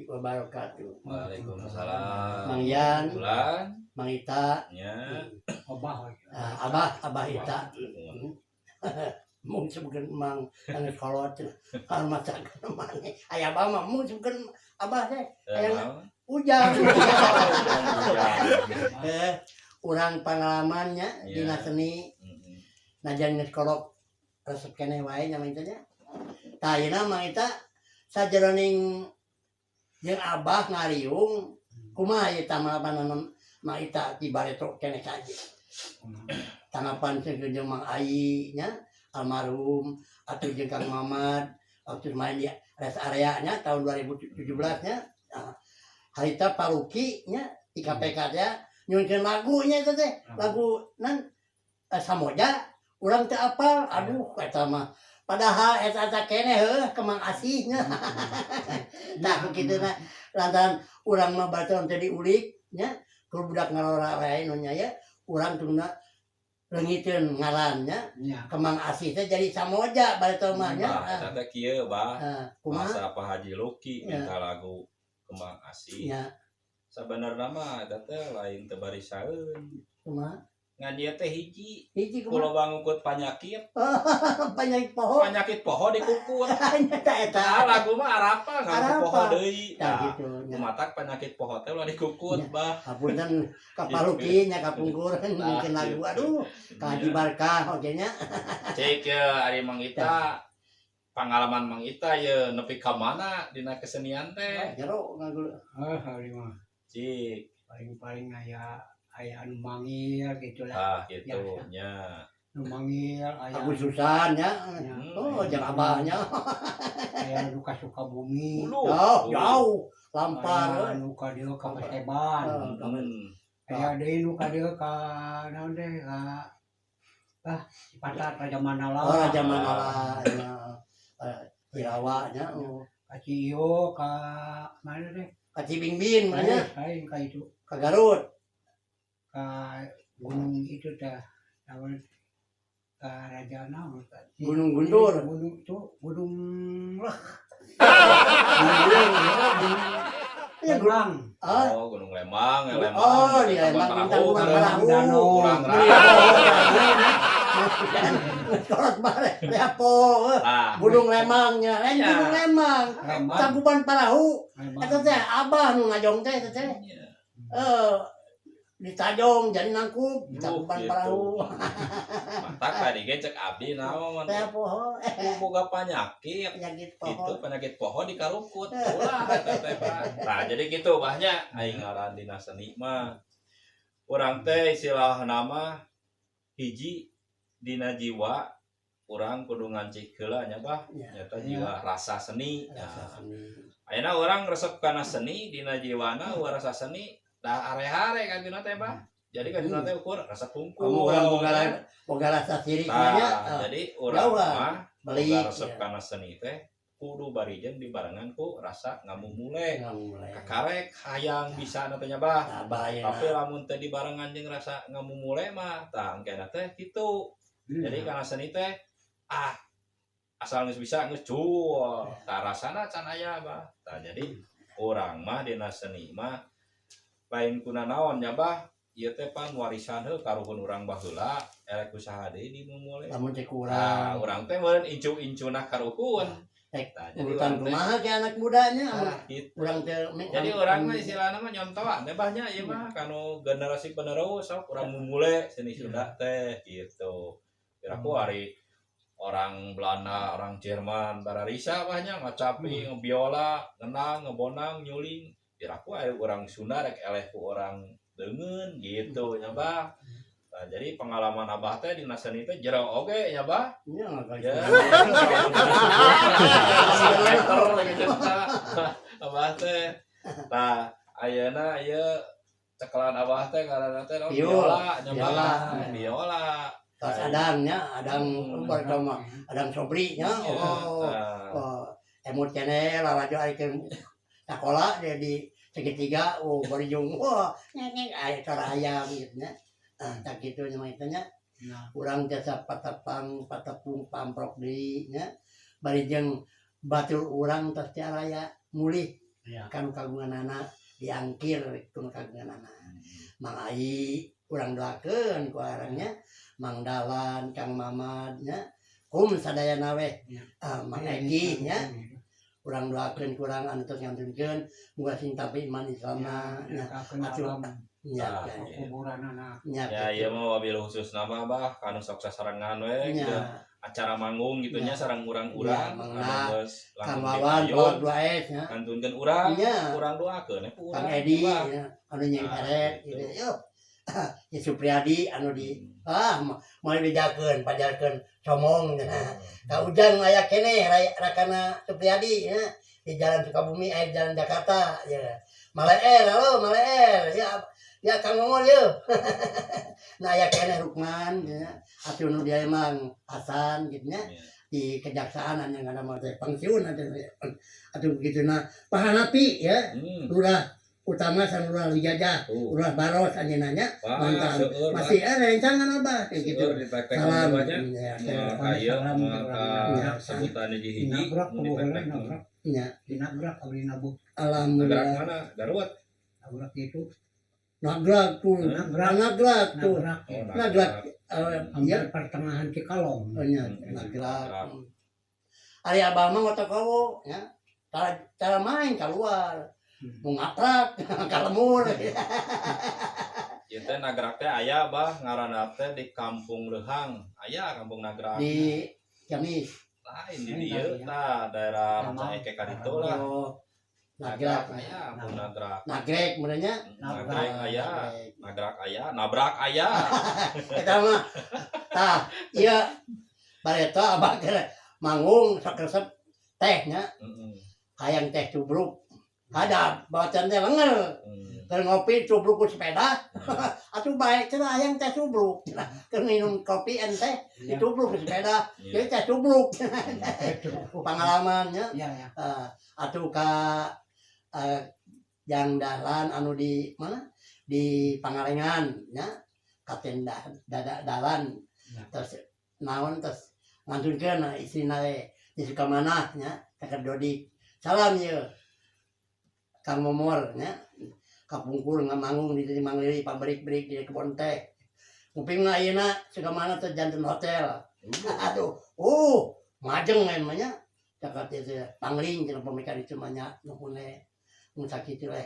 Warahmatullahi wabarakatuh. Waalaikumsalam. Mang Yan, Bulan. Mang Ita, Nya. Abah. Ah, Abah, Abah Ita. Mung sebukeun Mang anu kolot cenah. Hormat maneh. Aya Abah mah mung sebukeun Abah teh Eh, Aya- naon? Ujang. Ujang. Eh, urang pengalamannya dina seni najan geus kolot resep keneh wae nya, Mang Ita nya. Tah, ayeuna Mang Ita sajeroning jeung Abah ngariung kumaha ieu tanggapan Mang Ita ti bareto keneh saja? Tanggapan jeung Mang Ai nya almarhum atau jeung Kang Mamad waktu main di rest area nya tahun 2017 nya. Nah, harita Paruki nya di KPK nya nyunkeun lagunya itu teh lagu nan Samoja, urang teu apal. Aduh, eta mah padahal eta eta keneh heuh Kemang Asih nya. Tah, ku kitu na lantaran urang mah batur teh diulik nya ku budak ngalora wae nu nya ya urang tungna leungiteun ngarannya. Kemang Asih teh jadi Samoja batur mah nya. Bah, eta teh kieu, Bah. Ah, kumaha? Masa Pak Haji Luki minta lagu Kembang Asih. Sabenerna mah eta teh lain teu barisaeun. Kumaha? Ngan ieu teh hiji. Hiji kumaha? Kulo bangukut panyakit, Penyakit poho. Penyakit poho dikukut. Eta eta. Nah, lagu mah arapa ngan Arapa. poho deui. Tah, Nah, gitu nya. Kumatak penyakit poho teh ulah dikukut, Bah. Hapunten ka Paluki nya kapungkur mungkin lagu, aduh, ka Haji Barkah oge nya. Cek ya ari Mang Ita. Pengalaman Mang Ita ye nepi ka mana dina kesenian teh? Jero ngagul. Eh, hari mah Cik. Paling-paling aya aya anu manggil gitu lah. Ah, gitu nya. Anu manggil aya. Agus Susan nya. Ya. Oh, jeung abahnya. Aya anu ka Sukabumi. Ulu. Jauh, Ulu. jauh. Lampar. Aya anu ka dieu ka Paseban. Aya deui nu ka dieu ka naon teh ka ah Cipatat, Raja Mandala. Oh, Raja Mandala nya. Eh, Hirawa nya. Oh. Ka Ciyo, ka mana teh? Ka Cibingbin mah nya, Lain ka itu. Ka Garut. Ka gunung itu teh naon, ka Raja naon? Gunung Guntur. Gunung itu gunung lah. Gunung Gunung. Ya, gunung. Lembang. Ah, Oh, Gunung Lembang, ya, Lembang. Oh, di Tangkuban Lembang, Parahu. Tangkuban Parahu. Danau. Kurang Kolot bare, lepo, Ah, Gunung Lemangnya, lain Gunung Lemang, Lembang. Tangkuban Parahu, Lembang. eta teh abah nu ngajong teh eta teh. Eh, ditajong jadi nangkup Tangkuban Parahu. Matak tadi ge cek abdi naon? Teh poho, eh, Boga penyakit. Penyakit Itu poho. Penyakit poho dikarukut ulah eta teh, Pak. Nah, jadi gitu banyak aing ngaran dina seni mah urang teh istilah nama hiji dina jiwa urang kudu ngancik heula nya, Bah. Nyata jiwa rasa seni. Rasa Nah, seni. Ayeuna urang resep kana seni dina jiwana ulah rasa seni dah are-are kan dina teh, Bah. Jadi kan dina teh ukur rasa pungkul. Kamu urang boga boga rasa sirik mah nya, Nah, eh, jadi urang jauh lah. mah Beli. boga resep kana seni teh kudu barijeun dibarengan ku rasa ngamumule. Ngamumule. Kakarek hayang bisa na teh nya, Bah. Nah, bahaya. Tapi lamun teh dibarengan jeung rasa ngamumule mah tah engkena teh kitu. Jadi kana seni teh ah asal geus bisa geus cuul. Tah, rasana can aya, Bah. Tah, jadi urang mah dina seni mah lain kuna naon nya, Bah. Ieu teh pan warisan heuh karuhun urang baheula erek usaha deui dimumule. Lamun cek Nah, urang urang teh meureun incu-incuna karuhun. Rek, Tah, jadi urutan urang teh kumaha ke anak mudanya amun ah, gitu. urang teh Jadi urang mah istilahna mah nyontoan teh bahnya ieu mah kanu generasi penerus sok urang mumule seni Sunda teh gitu. Kira-kira ari orang Belanda, orang Jerman, bararisa bahnya ngacapi, ngebiola, ngenang, ngebonang, nyuling. Kira-kira ari orang Sunda rek eleh ku orang deungeun gitu nya, Bah. Nah, jadi pengalaman Abah teh dina seni teh jero oge nya, Bah. Nya nggak Ya. Meter lagi cerita Abah teh. Nah, ayeuna ieu cekelan Abah teh karena teh naon? Biola. Biola nya, Bah. Biola. Biola. Tos adangnya, adang pertama, adang Sobri nya. Iya, Oh, tah. oh, emut keneh lalajo ari keur sakola dia di segitiga, oh, barijung, wah, nyek aya suara ayam gitu nya. Ah, tak kitu nya mah itu nya. Nah, Urang jasa patepang patepung pamprok deui nya. Bari jeung batur urang tos teu araya mulih. Ya. Kan kagunganana diangkir ku kagunganana. Mang Ai urang doakeun ku arangnya, Mang Dalan, Kang Mamad nya, kum sadayana weh. Ya. Ah, Mang Egi nya, urang doakeun kurang anu tos ngantunkeun muga sing tampi iman Islamna nya. Atuh. Nya, Ah, ya, kuburan anak. Nya, Ya, gitu. ieu mah wabil khusus nama bah kanu sok sasarengan we Nya. gitu. Acara manggung gitu nya Ya. sareng urang-urang Ya, Mang anu Na, geus Kang langkung Wawan dipayun, kolot 2S nya. Ngantunkeun urang, Nya. urang doakeun ku urang. Kang Edi Bah. nya, anu nyeng Ah, eret gitu. gitu. Yo. Ya Supriyadi anu di ah moal bejakeun pajarkeun somong cenah. Ka Ujang aya keneh rakana Supriyadi nya di Jalan Sukabumi aya di Jalan Jakarta ya. Maleel halo Maleel ya ya Kang Mongol ye. Nah aya keneh Rukman nya atuh nu dia emang Hasan gitu nya Ya. di kejaksaan anu ngada mah teh pensiun atuh atuh begitu nah Pak Hanapi ya lurah utama sareng lurah Wijajah lurah Baros anjeunna nya. Wah, Mantap. seueur, Bah. Masih ada rencangan abah kayak gitu. Seueur ditek-tek Salam. banyak. Ya, Moal ka ieu, Salam moal ka Ya. sebutan hiji-hiji. Nabrak mun kuburan ditek-tek. nabrak. Ya. Dinabrak abdi nabuh. Alhamdulillah. Nabrak mana? Garut. Nabrak itu. Nagrak tuh. Nabrak. Nagrak tuh. Nabrak. Oh, Nagrak. Hampir Ya. pertengahan Cikalong. Oh, nya, nagrak. Ari abah mah ngotok kowo ya. Cara cara main keluar. Mau ngaprak ka lemur. Ieu teh nagrak teh aya bah ngaranna teh di Kampung Leuhang. Aya Kampung Nagrak. Di Ciamis. Lain di dieu tah daerah Rancaekek ka ditu lah. Oh, nagrak. Aya Kampung Nagrak. Nagrek merenya. Nagrek aya, Nagrek. nagrak aya, nabrak aya. Eta mah tah ieu bareto abah keur manggung sok resep teh nya hayang teh cubruk. Ada bacaan teh lenger. Keur ngopi cubruk ku sepeda. Atuh bae cenah hayang teh cubruk. Cenah keur minum kopi ente dicubruk ku sepeda. Jadi teh cubruk. Pengalamannya. Ya, ya. Atuh ka yang dahlan anu di mana? Di Pangalengan nya. Kapten dada dalan. Ya. Terus naon terus ngantunkeun istrina we di Sukamanah nya ka Dodik. Salam ye. Kang Momor nya. Kapungkur ngamanggung di Mangliri pabrik-brik di kebon teh. Kuping mah ayeuna Sukamanah teh janten hotel. Aduh, majeng lain mah nya. Cakap teh teh pangling cenah pemikan itu mah nya nuhun we. Mun sakitu we.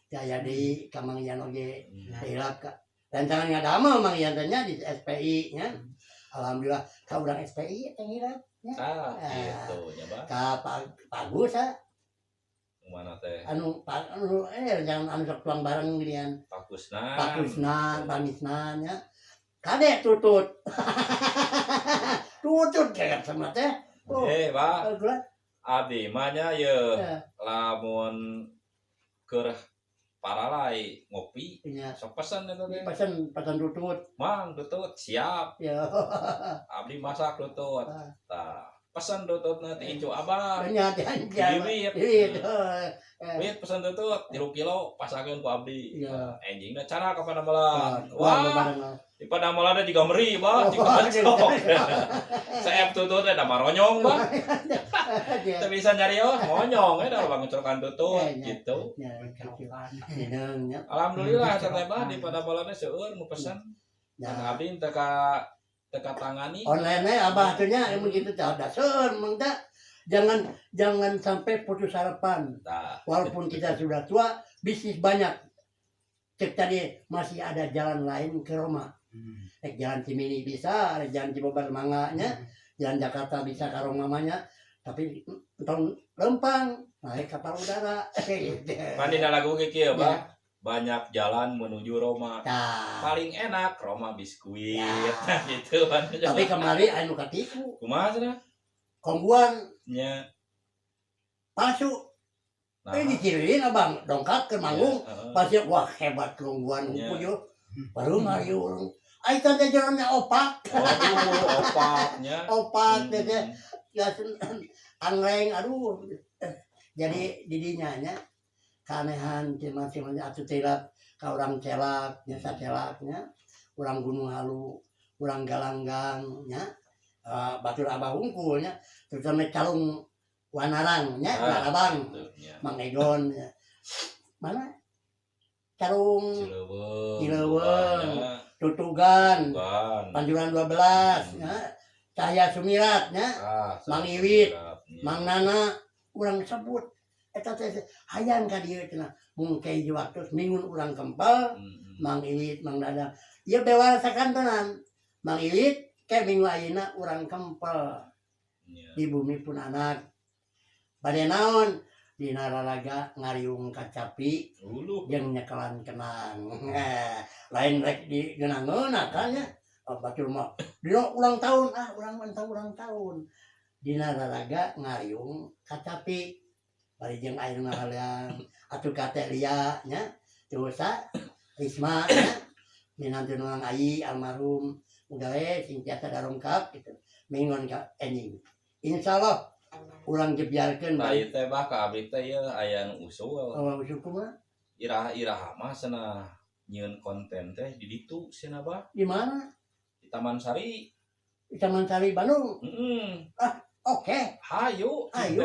Jaya deui ka Mang Ian oge. Hilap ka. Rancangan ngadamel Mang Ian teh nya di SPI nya. Alhamdulillah ka urang SPI teh hilap nya. Ah, gitu nya bah. Ka Pak Agus ah. Mana teh? Anu Pak anu jangan anu sok tuang bareng ginian. Pakusna. Pakusna, Pamisna nya. Kade tutut. Tutut kayak sama teh. Oh, Bah. gula. Abdi mah nya ye Ya. lamun keur paralai ngopi Nya. sok pesen eta teh. Pesen pesen tutut. Mang tutut siap. Ya. Abdi masak tutut. Ah. Tah, pesen tututna ti incu abah. Nya tia. Diwit. Diwit. Wit pesen tutut 3 kilo pasakeun ku abdi. Iya. Enjingna cara ka Padamelan. Wah, Wah, bareng lah. di Padamelan teh jiga meri bah, jiga Wah, bencok. Seep tutut teh da maronyong bah. Dia. Teu bisa nyarios monyong we da bangun tutut Iya, iya. gitu. Ya, gitu. Bencokan. Hideung nya. Alhamdulillah teh teh bah di Padamelan teh seueur nu pesen. Ya. Dan abdi teu ka teu katangani. Online nya abah tuh nya emang gitu teh ada seueur mung teh. Jangan jangan sampai putus harapan. Tah. Walaupun kita sudah tua, bisnis banyak. Cek tadi masih ada jalan lain ke Roma. Rek jalan Cimini bisa, rek jalan Cibobar mangga nya, jalan Jakarta bisa ke Roma nya. Tapi entong lempang naik kapal udara. Gitu. Pan dina lagu ge kieu bah. Banyak jalan menuju Roma. Tah. Paling enak Roma biskuit. Ya. Gitu kan. Tapi kemarin anu katipu, Kumaha cenah? Khong Guan Nya. palsu. Nah. Diciriin abang dongkap ke manggung. Ya, heeh. Pasti wah hebat Khong Guan Ya. yo. Baru mari urang. Ai teh jalannya opak, Waduh, opaknya. Opak teh teh. Ya angreng aduh. Jadi didinya nya keanehan cuma atuh tilap ka urang celak nya sacelaknya, urang Gunung Halu, urang Galanggang nya. Batur abah hungkul nya, terutama calung Wanarang nya, Narabang. Mang Egon nya. Mana? Carung Cileuweung, Tutugan, Panjuran 12 nya. Cahya Sumirat nya, Mang Iwit, Mang Nana urang sebut eta teh hayang ka dieu cenah mung hiji waktu minggun urang kempel. Mang Iwit, Mang Dadang ieu bewal sakantenan Mang Iwit ke minggu ayeuna urang kempel di bumi pun anak bade naon dina raraga ngariung kacapi jeung nyekelan kenang. Lain rek di geunangeun kan nya batur mah dina ulang tahun, ah urang mah ulang tahun dina raraga ngariung kacapi bari jeung air ngahaleang atuh ka Teh Lia nya terus Risma nya minantu Mang Ayi almarhum muga we sing tiasa darongkap gitu minggon ka enjing insyaallah urang jebiarkeun. Tah ieu teh bah ka abdi teh ieu aya nu usul. Oh, usul kumaha? Iraha-iraha mah cenah nyieun konten teh di ditu cenah bah. Di mana? Di Taman Sari. Di Taman Sari Bandung? Heeh. Ah, oke. Hayu. Hayu.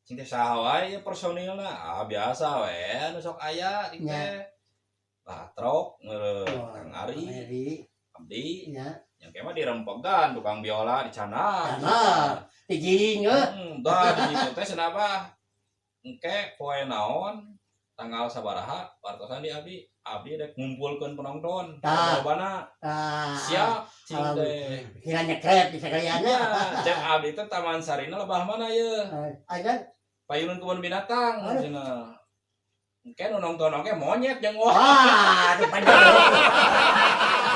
Cing teh saha wae personilna? Ah biasa we anu sok aya di teh. Batrok Kang Ari. Abdi. Nya. Yang kemah dirempegan tukang biola di cana. Cana. Digiring heuh. Tah di ditu teh cenah bah. Engke poe naon tanggal sabaraha wartosan di abdi. Abdi rek ngumpulkeun penonton. Lobana. Siap cing teh. Kira nyekret di sakaliannya. Nya, cek abdi teh Taman Sarina lebah mana ye? Aja. Payunun kebun binatang cenah. Engke nu nonton oge monyet jeung wah. Wah, aduh panjang.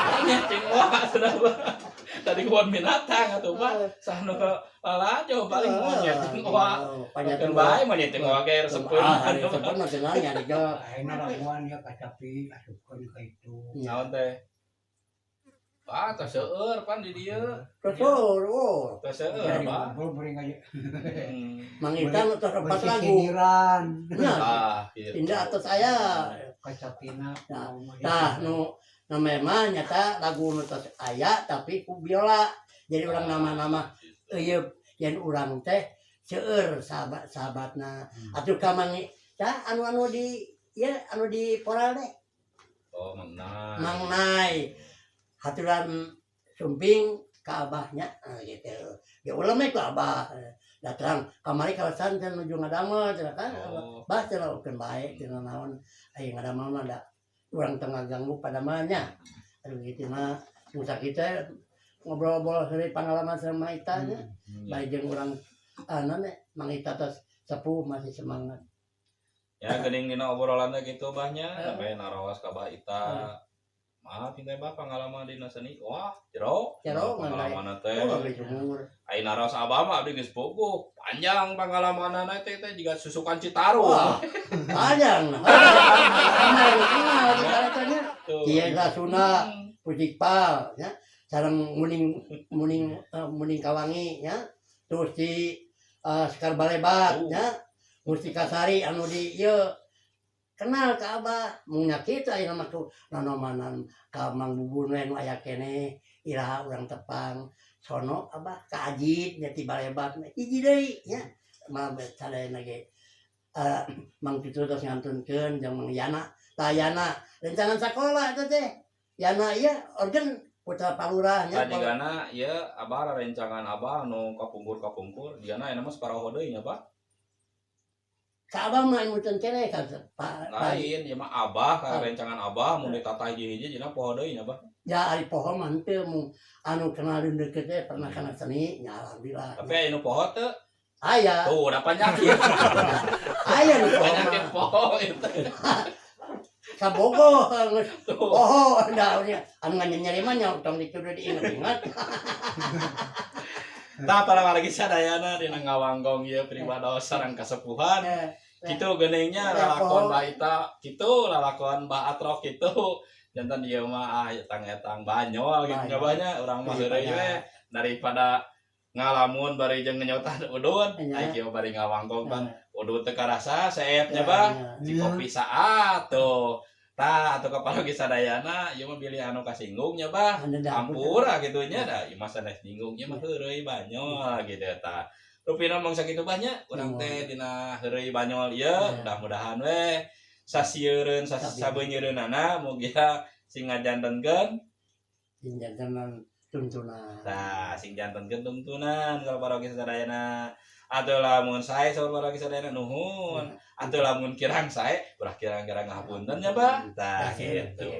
Monyet jeung wah cenah. Tadi kebun binatang atuh Pak. Sah nu lalajo paling monyet jeung wah. Panjang bae monyet jeung wah ge resepeun. Ah, resepeun mah cenah nya dijo. Ayeuna raguan ya kacapi asupkeun ka itu. Naon teh? Pak, tos seueur pan di dieu. Tos seueur, oh. Tos seueur, Pak. Mang Itan tos 4 lagu. Nah, pindah atas saya. Kacapina. Tah nu memang nyata lagu nu tos aya tapi ku biola. Jadi urang nama-nama eueuh yen urang teh seueur sahabat-sahabatna. Atuh ka Mang tah anu-anu di ieu anu di Poral teh. Oh, Mang Nay. Mang Nay. Haturan sumping ka abahnya gitu. Ya ulah mah ku abah. Datang kamari kalasan teh nuju ngadamel cenah kan. Bah cenah keun bae cenah naon aya ngadamel mah da urang teu ngaganggu padamelnya. Aduh gitu mah nu sakitu teh ngobrol-ngobrol heureuy pangalaman sareng Mang Ita nya. Bae jeung urang anu Mang Ita tos sepuh masih semangat. Ya geuning dina obrolan teh kitu bah nya sampai naros ka Bah Ita. Maaf ini bah pengalaman dina seni. Wah, jero. Pengalaman teh. Ai naros abah mah abdi geus bogoh. Panjang pengalamanna teh teh jiga susukan Citarum. Wah, panjang. Kemarin kenal di karakternya. Ieu Rasuna Pusikpal nya. Sareng muning Kawangi nya. Terus di Sekar Balebat nya. Mustikasari anu di ieu kenal ka abah mung nya kitu ayeuna mah tuh nonomanan ka Mang Bubun we nu aya keneh iraha urang tepang sono abah ka Ajit nya ti Balebat hiji deui nya mah sadayana ge Mang Cucu tos ngantunkeun jeung Mang Yana tah Yana rencangan sakola eta teh Yana ieu organ putra Palurah nya. Tah jigana ieu abah rencangan abah nu kapungkur-kapungkur jigana ayeuna mah saparaho deui nya Pak. Ka abah mah imutan keneh ka lain ieu mah abah ka rencangan abah mun ditatah hiji-hiji jina poho deui nya Bah. Ya ari poho mah henteu mung anu kenal deukeut teh pernah kana seni nya alhamdulillah. Tapi aya nu poho teu? Aya. Tuh da penyakit. Aya nu poho. Penyakit poho itu. Kabogoh geus poho da anu nyeri mah nya tong dituduh diinget-inget. Tah para wargi sadayana dina ngawangkong ieu pribados sareng kasepuhan. Kitu geuningnya lalakon Bah Ita, kitu lalakon Bah Atrok kitu. Jantan ieu mah ah etang-etang banyol gitu nya banyak urang mah heureuy we daripada ngalamun bari jeung ngenyotan udud, ai kieu bari ngawangkong kan udud teu karasa seep nya Bah. Ci kopi saat tuh. Tah atuh ka paragi sadayana ieu mah bilih anu kasinggung nya Bah. Ampura kitu nya da ieu mah sanes nyinggung ieu mah heureuy banyol gitu tah. Rupina mangsa kitu banyak urang teh dina heureuy banyol ieu, mudah-mudahan we sasieureun sabenyeureunana mugia sing ngajantenkeun Sing jantenan tuntunan. Tah, sing jantenkeun tuntunan kalau parogi sadayana. Atau lamun sae saur parogi sadayana nuhun. Atau lamun kirang sae, ulah kirang-kirang ngahapunten nya, Bah. Tah, gitu.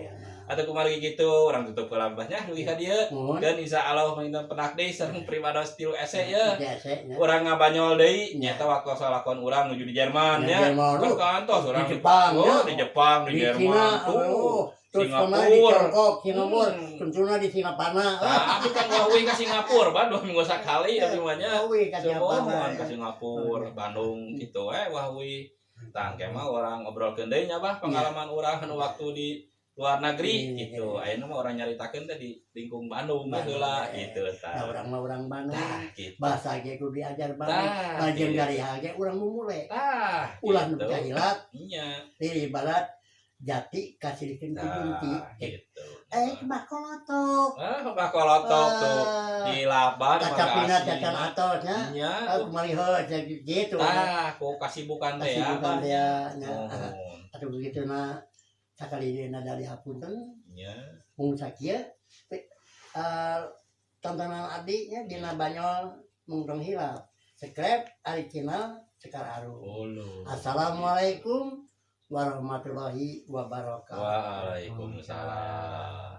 Atau kumargi kitu urang tutup heula nya dugi ka dieu. Dan insya Allah panginten penak deui sareng pribados tilu ese ye. Urang ngabanyol deui nyata waktu salakon urang nuju di Jerman nya. Kan kantos urang di Jepang, oh, ya. Di Jepang, di Di Jerman Cina, tuh. Oh, terus kemana di Singapura. Tiongkok, Singapura, tentunya di Singapura. Nah, abi kan wah ka Singapura, bah 2 minggu sekali abi mah nya. Oh, wih, ka Singapura. Semua ke Singapura, Bandung gitu wah wih. Tah engke mah urang ngobrolkeun deui nya, bah, pengalaman urang anu waktu di luar negeri gitu. Ayeuna mah urang nyaritakeun teh di lingkung Bandung mah Bandung, heula eh. gitu Nah, tah. urang mah urang Bandung. Tah gitu. Bahasa ge kudu diajar Bandung. Tah. Lajeng Gitu. dari ge urang mumule. Tah. Ulah nu gitu. kahilap, Iya. diri barat jati kasilikeun ku junti. Tah gitu. Eh, bah kolotok. Ah, bah kolotok tuh. Di laban Kacapina cacan atosnya. Nya. Aku maliheut gitu. Tah, ku kasibukan teh ya. Kasibukan teh ya. Nya. Mohon. Atuh begitu na sakali deui na dari hapunten Nya. mung sakieu tontonan abdi nya dina banyol mung tong hilap. Subscribe ari channel Sekar Arum. Ulu. Assalamualaikum warahmatullahi wabarakatuh. Waalaikumsalam.